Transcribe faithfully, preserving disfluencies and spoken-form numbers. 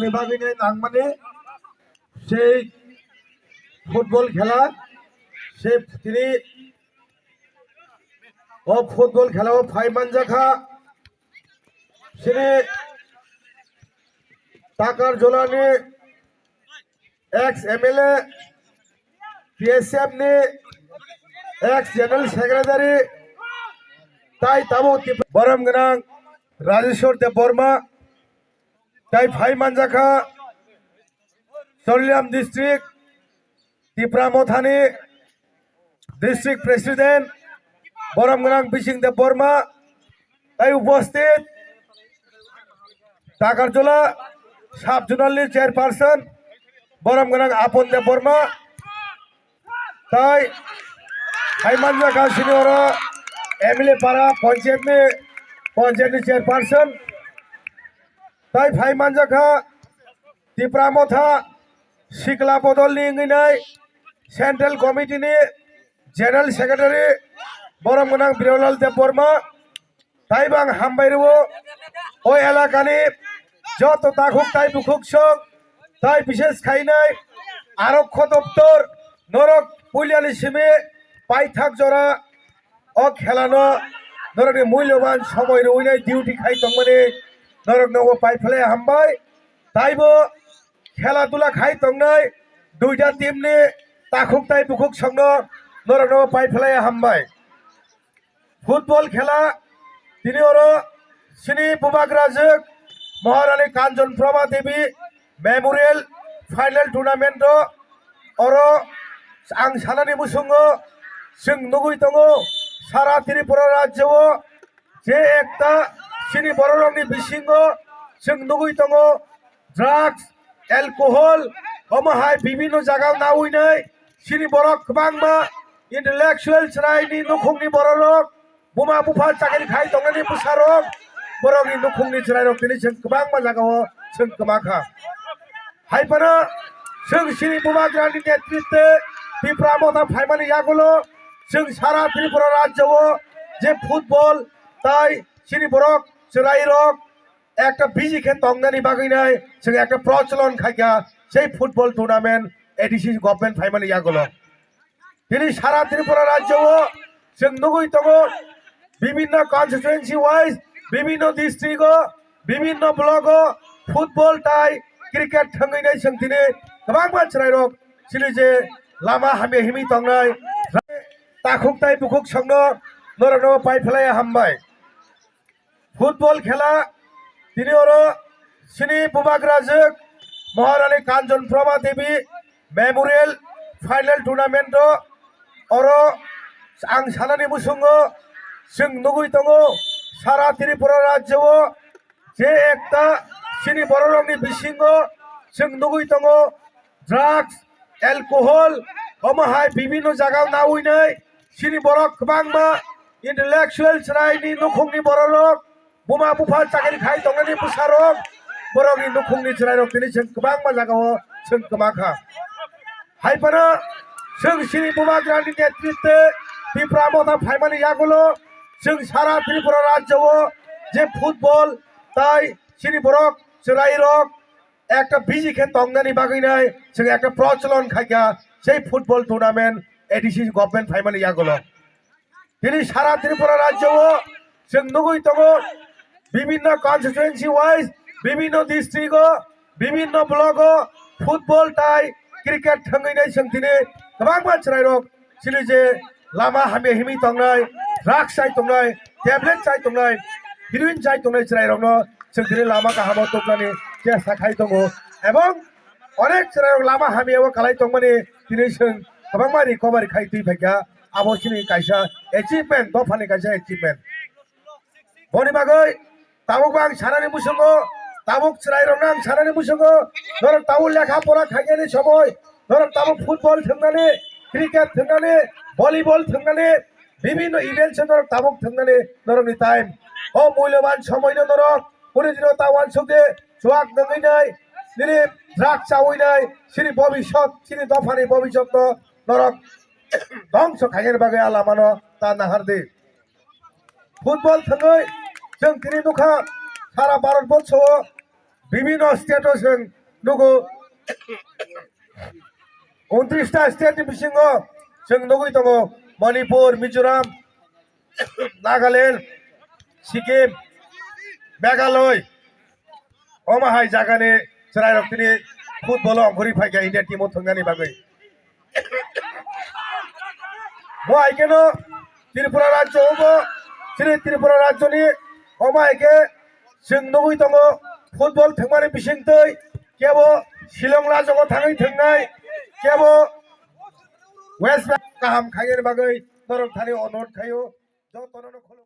Bagwi nangmani sei football khela, sei tini o football khela o phai manjakha sini Takarjolani ex M L A, P S F ni ex General Secretary, tai tabuk Tipra-, borom gwnang Rajeshwar Debbarma, tai phai manjakha Charigram District, Tipra Mothani District President, borom gwnang Bising Debbarma, tai upasthit Takarjala Sub Zonal ni Chairperson, borom gwnang Apon Debbarma, tai phai manjakha sini oro M L A para Panchayat ni, Panchayat ni Chairperson, tai phai manjakha Tipra Motha Sikla Bodol ni wngwi nai Central Committee ni General Secretary, borom gwnang Birolal Debbarma, tai bang hambai rwo o elakani joto takhuk tai bukhuk song, tai bishes khainai aro kho doptor norok puilani simi paithak jora o khelano norokni mulyoban somoi rwinai duty khai tongmani norokno o paiphlai hambai. Taibo khela dula khai tongnai duita team ni takhuk tai bukhuk songno norokno paiphlai hambai. Football khela tini oro sini bubagrajwk Maharani Kanchon Prabha Devi Memorial Final Tournament o oro ang sanani musungo chwng nugwi tongo sara Tripura rajyo o je ekta sini bororokni bisingo chwng nugwi tongo drugs, alcohol, omo hai bibinno jaga o nawi nai sini borok kwbangma intellectual chwraini nukhungni bororok buma bupha chakri khai tongnani bwsarok borokni nukhungni chwrairok tini chwng kwbangma jagao chwng kwma kha. Hai phano chwng sini bubagrani netritwe Tipra Motha phaimani yagulo chwng sara Tripura rajyo o je football tai sini borok chwrairok ekta biji khe tongnani bagwi nai chwng ekta procholon khaikha sei football tournament A D C government phaimani yagulo. Tini sara Tripura rajyo o chwng nugwi tongo bibinno constituency wise, bibinno district o, bibinno block o football tai cricket thangwi nai chwng tini kwbangma chwrairok chini je lama hamya himwi tongnai takhuk tai bukhuk songno norokno paiphlai hambai. Football khela tini oro sini bubagrajwk Maharani Kanchon Prabha Devi Memorial Final Tournament o oro ang sanani musungo chwng nugwi tongo sara Tripura rajyo o je ekta sini bororokni bisingo chwng nugwi tongo drugs, alcohol, omo hai bibinno jaga o nawi nai sini borok kwbangma intellectual chwraini nukhungni bororok buma bupha chakri khai tongnani bwsarok borokni nukhungni chwrairok tini chwng kwbangma jaga o chwng kwma kha. Hai phano chwng sini bubagrani netritwe Tipra Motha phaimani yagulo chwng sara Tripura rajyo o je football tai sini borok chwrairok ekta biji khe tongnani bagwi nai chwng ekta procholon khaikha sei football tournament A D C government phaimani yagulo. Tini sara Tripura rajyo o chwng nugwi tongo bibinno constituency wise, bibinno district o, bibinno block o football tai cricket thangwi nai chwng tini kwbangma chwrairok chini je lama hamya himwi tongnai, drugs chai tongnai, tablet chai tongnai, heroin chai tongnai chwrairokno chwng tini lama kahamo tubnani chesta khai tongo. Ebong onek chwrairok lama hamyao kalai tongmani tini chwng kwbangma recovery khai twi phaikha. Abo chini kaisa achievement, dophani kaisa achievement. Boni bagwi tabuk bo ang sanani muchungo, tabuk chwrairokno ang sanani muchungo, norok tabuk lekha pora khainani somoi, norok tabuk football thwngnani, cricket thwngnani, volleyball thwngnani, bibinno events o norok tabuk thwngnani norokni time. O mulyoban somoino norok kunu dino ta uansukdi, chuak nungwi nai, nini drug chawi nai, chini bobisot, chini dophani bobisotno norok dongso khainani bagwi a lamano ta nahardi. Football thwngwi chwng tini nukha sara Bharat borsho o Bibhinno state o chwng nugo, untris ta state ni bisingo chwng nugwi tongo, Manipur, Mizoram, Nagaland, Sikkim, Meghalaya, omo hai jagani chwrairok tini football o ongkhorwi phaikha India team o thwngnani bagwi. Bo hai kheno Tripura rajyo bo, chini Tripura rajyoni omo hai khe chwng nugwi tongo, football thwngmani bisingtwi kebo Shillong rajyogo thangwi thwngnai, kebo West Bengal kaham khainani bagwi norok thani onurod khaio, jotono khulum.